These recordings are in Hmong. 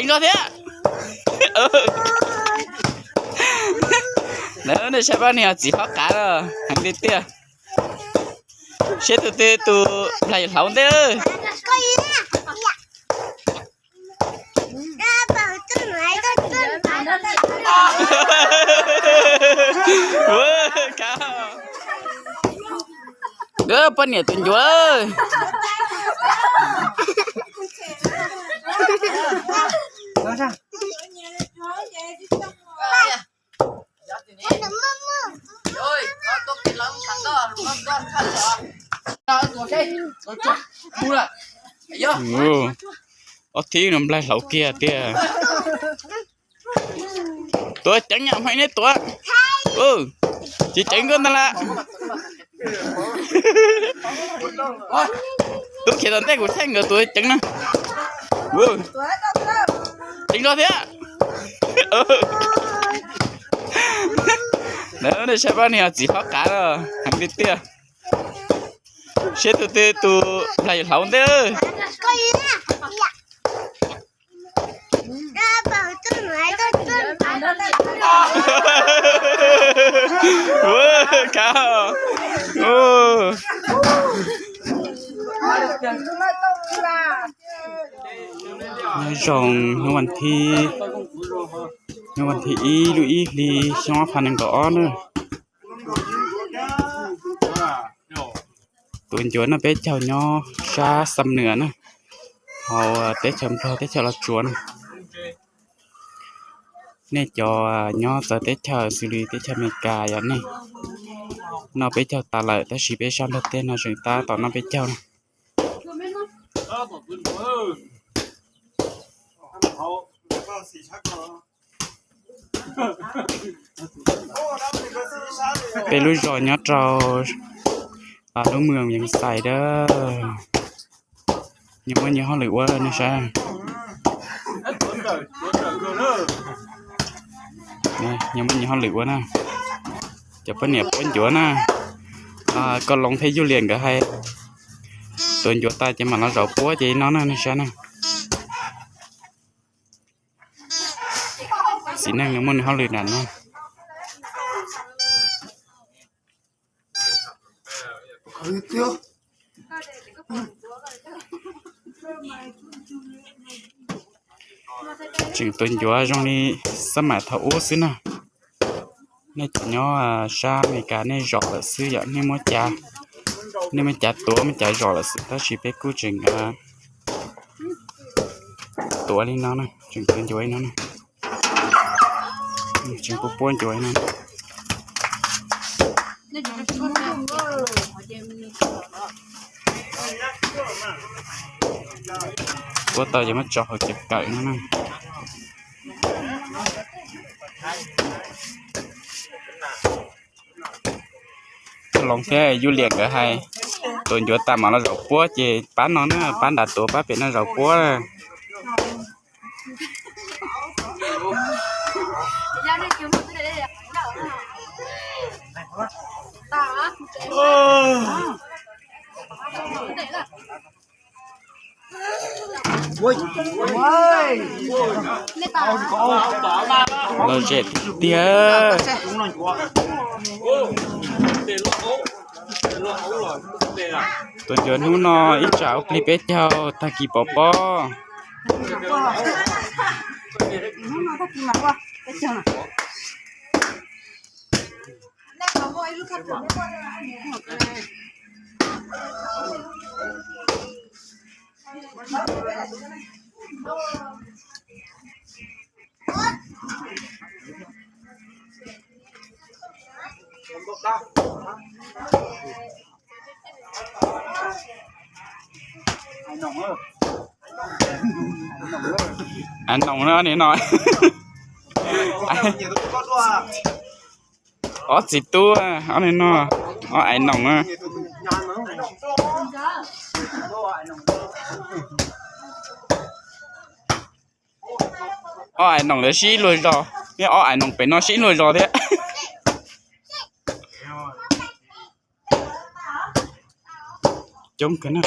Koj thiab. Ntawd nej saib pab niag txiv hlob qav no, heev tiag tiag. Seb tus twg tus nplaig hlauv ntej. Poj niam tus ncuav. Ob thib no nplaig hlauv kiag tiag. Tuav ceev, yam hais nej tuav. Tsis ceev koj ntag las. Tub khiav tom ntej kuv thaij nkawd tuav ceev na. Ceev zog thiab. Ntawd nej saib pab niag txiv hlob qav no, heev tiag tiag. Seb tus twg tus nplaig hlauv ntej. Nyob zoo hnub vas thib, hnub vas thib ib lub ib hli xyoo ob phav nees nkaum ob na. Tus ncuav noj peb caug nyob sab Xam Nwas na, hauv teb chaws Nplog teb chaws Los Tsuas na. Nej cov nyob txawv teb chaws xws li teb chaws Amelikas yog nej noj peb caug tas lawm, tab sis peb sab Nplog teb no tseem tab tom noj peb caug na. Peb lub zos nyob rau lub moos Yees Xais dab. Nyias muaj nyias hauj lwm ua nej saib. Nyias muaj nyias hauj lwm ua na. Cov poj niam puab ncuav na. Koj Loos thiab Yug Liam nkawd hais, tuav ncuav tas ces mam los zaum puab ces no na nej saib na. Txiv neej nws muaj nws hauj lwm nram no. Tseem tuav ncuav zoo li xab maim thaum ub xwb na. Nej cov nyob sab Amelikas nej zom lawm xwb yom, nej muab cav, nej muab cav tuav muab cav zom lawm xwb, tab sis peb kuj tseem tuav li no na, tseem tuav ncuav li no na. Tseem puab puab ncuav li no. Puab tau ces muab tso hauv cawv kawm no na. Koj Loos thiab Yug Liam nkawd hais, tuav ncuav tas mam los zaum puab ces pab no na, pab nram tuav pab pem no zaum puab. Lom zem tiag. Tuav ncuav hnub no ib tsam ua plig peb caug, tag kis pov pob. Aiv Noom no, ob txiv tub, ob niag no, ob Aiv Noom na. Ob Aiv Noom lawv sib luag zos, ob Aiv Noom pem no sib luag zos thiab. Coob kawg na,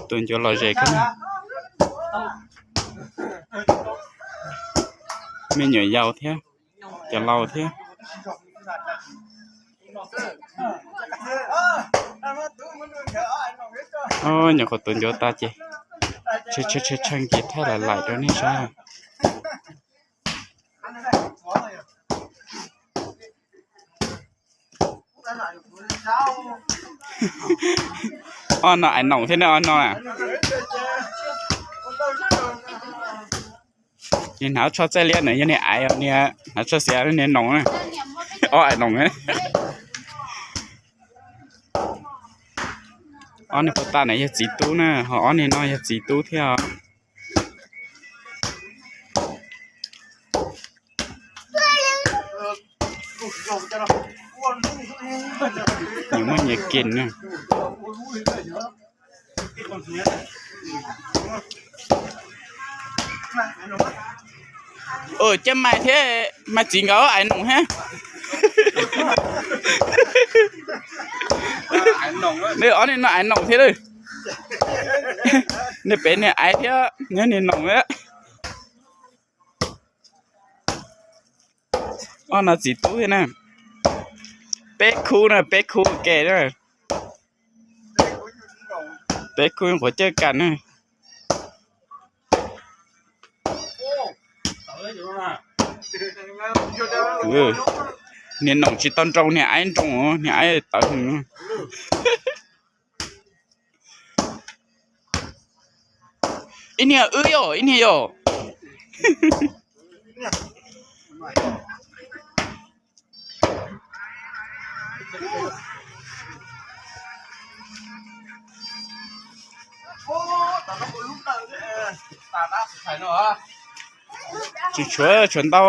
tuav ncuav lom zem kawg na. Me nyuam yaus thiab, cov laus thiab. Nyuam qhuav tuav ncuav tas ces tshee tshee ces thaj laim laim rau nej saib. Ob no ais noom thiab ne, ob no na. Niag hnav tsho txaij liab na yog niag ais, niag hnav tsho xiav niag noom na. Ob ais noom. Ob niag puag ta na yog txiv tub na, ho ob niag no yog txiv tub thiab os. Nyias muaj nyias kem na. Coj mais thiab, mais txiv nkawd ais noom thiab. Ob niag no ais noom thiab lawm. Niag pem niag ais thiab, niag noom thiab. Ob no txiv tub thiab na. Peb khub na, peb khub ke na. Peb khub qhuav cawj kam na. Niag noom tsis tau nroo, niag aib nroo, niag aib tawv. Ib niag wb yom, ib niag yom. Tsis tshuav, tshuav ntau.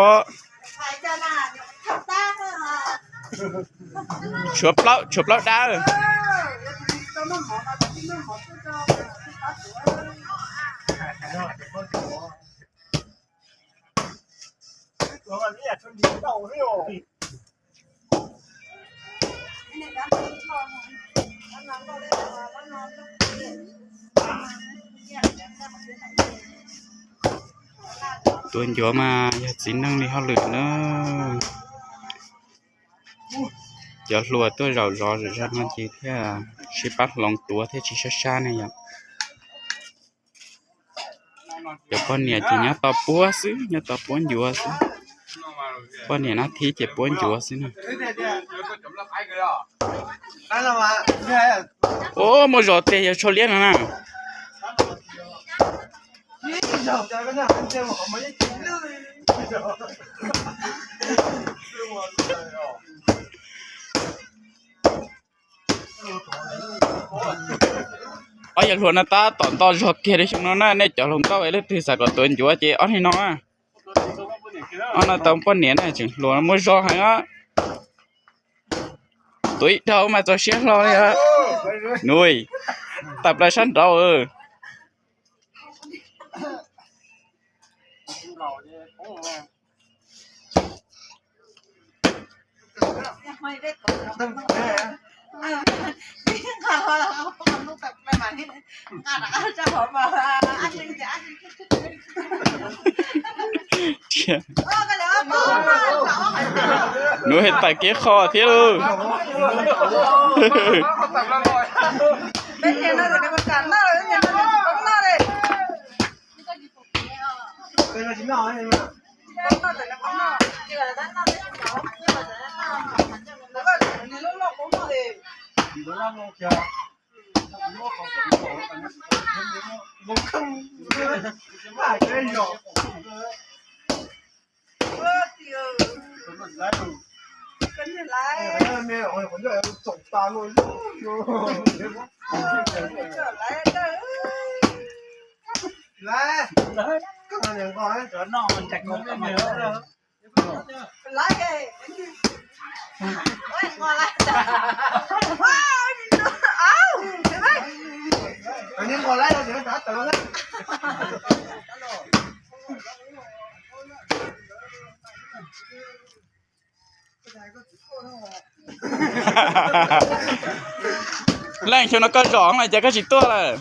Tshuav plaub, tshuav plaub dab. Tuav ncuav mas yog txiv neej li hauj lwm na. Cov hluas tuaj zaum zov zom zaws no ces thiaj sib pab hloov tuav thiaj tsis sab sab ne yom. Cov poj niam ces nyob tos puab xwb, nyob tos puab ncuav xwb. Poj niam nab thib ces puab ncuav xwb na. Ub, muaj zos tiag yog tsho liab no na. Ob yawg hluas no tab tom nto zog kiag li xyoo no na, nej cov hluas nkauj es leej twg xav kom tuav ncuav ces ob niag no. Ob no tau poj niam na, tseem hluas muaj zog heev os. Tuav ib dhau mas txaus siab hlo li. Nui, tawm plaws sab nraud. Nws tawm kiag qho thiab lauj. Leej xyoo no koj zom no cas koj tsis tuaj lawm?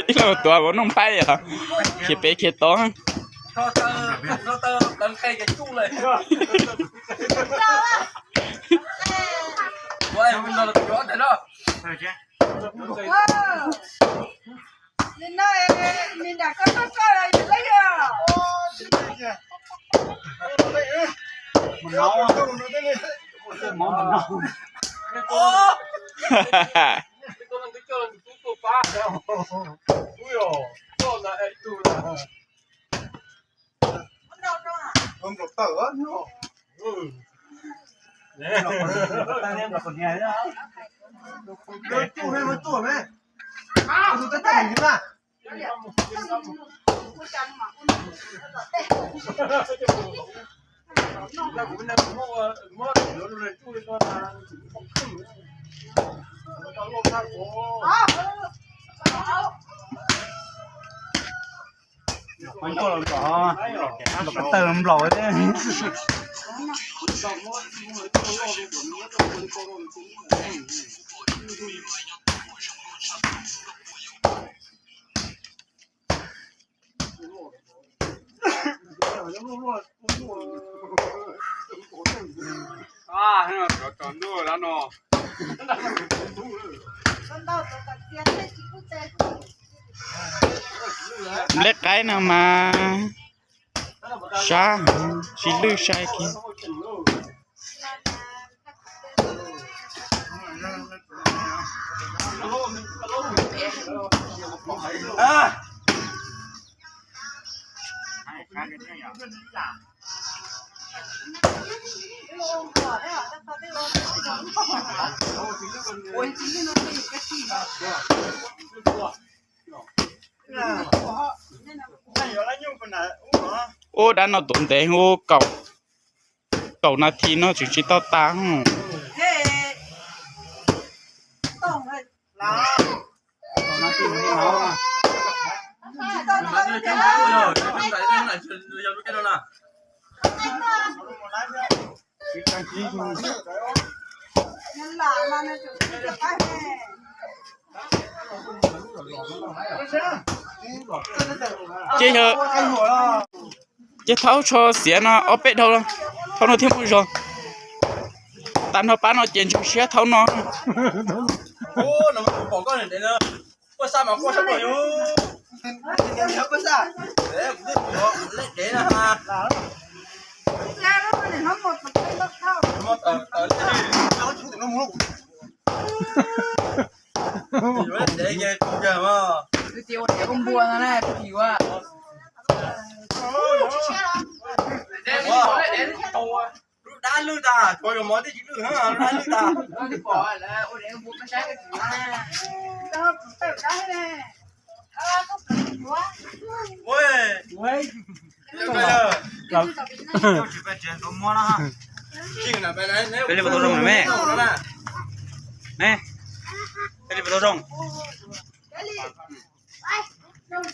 Ib leeg tuav ua nooj npaib yom, khiav pem khiav tod. Tawg nplaum thiab. Nplej qaib no mas sab, tsis lwj sai kiag. Ub, dab no tuav ntev ua kaum, kaum nas this no tseem tsis tau tas. Ces yog, ces thaub tsho xiav no ob peb dhau, thaub no thiaj muaj zog. Tag nrho pab no ces ntsug siab thaub no. Lub dab lwj tas, tshuav zaum mov twb tsis lwj, lub dab lwj tas. Peb li puas tau zoo me? Ne, peb li puas tau zoo?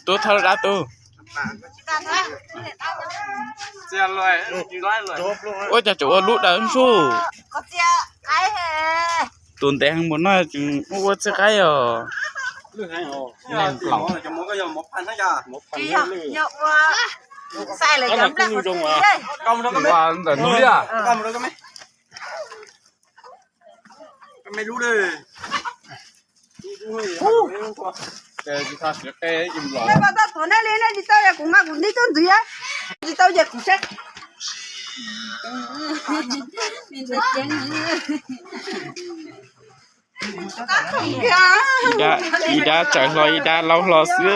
Tub thawj dab tub. Ua cas tseem ua lub dawb ntsug? Tus ntev heev npaum no tseem ua txij qaib os. Ua ntawm nug liaj. Tsis tau siv qe ib los. Tsis tau, kuv mas kuv nib tub ntxwv, tsis tau ces kuv seb. Ib dab, ib dab tsawv hlo ib dab laub hlo xwb.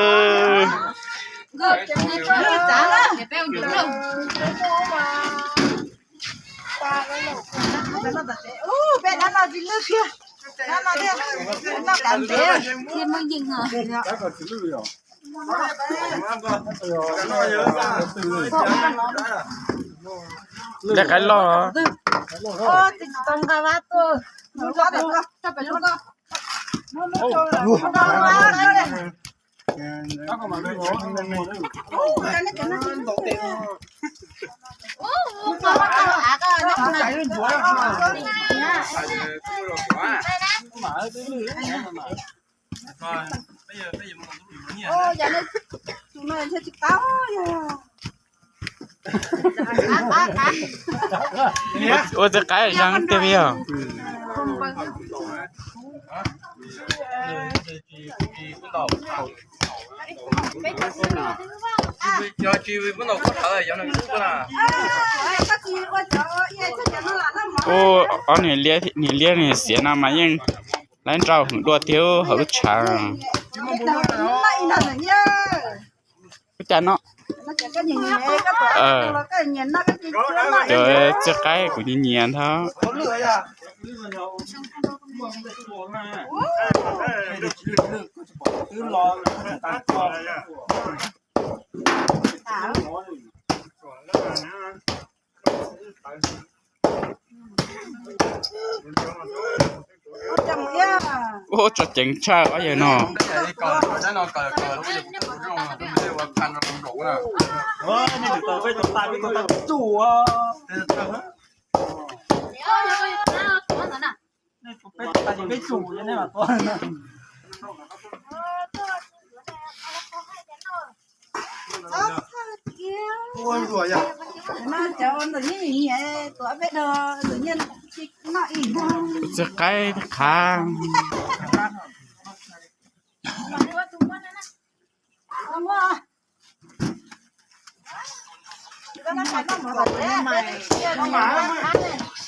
Dab qaib loj. Ua txiv qaib zoo tiag li os. Ua ob niag liab, niag liab niag xiav no mas yeej laib nrau heev dua thiab hauv lub tshav. Ua cas no? Cov txiv qaib kuv nyiam nyiam ntag. Ua tso ceev tshaj ob yawg no. Txiv qaib qhav.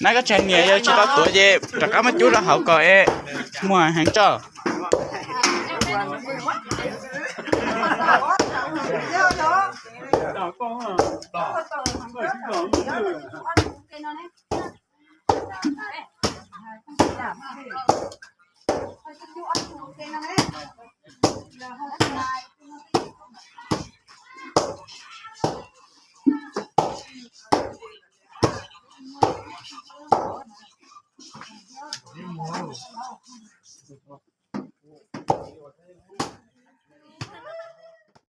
Nab, koj tseem niam yog tsis tau tuav ces rov qab muab cub rau hauv kom es muag heev tso.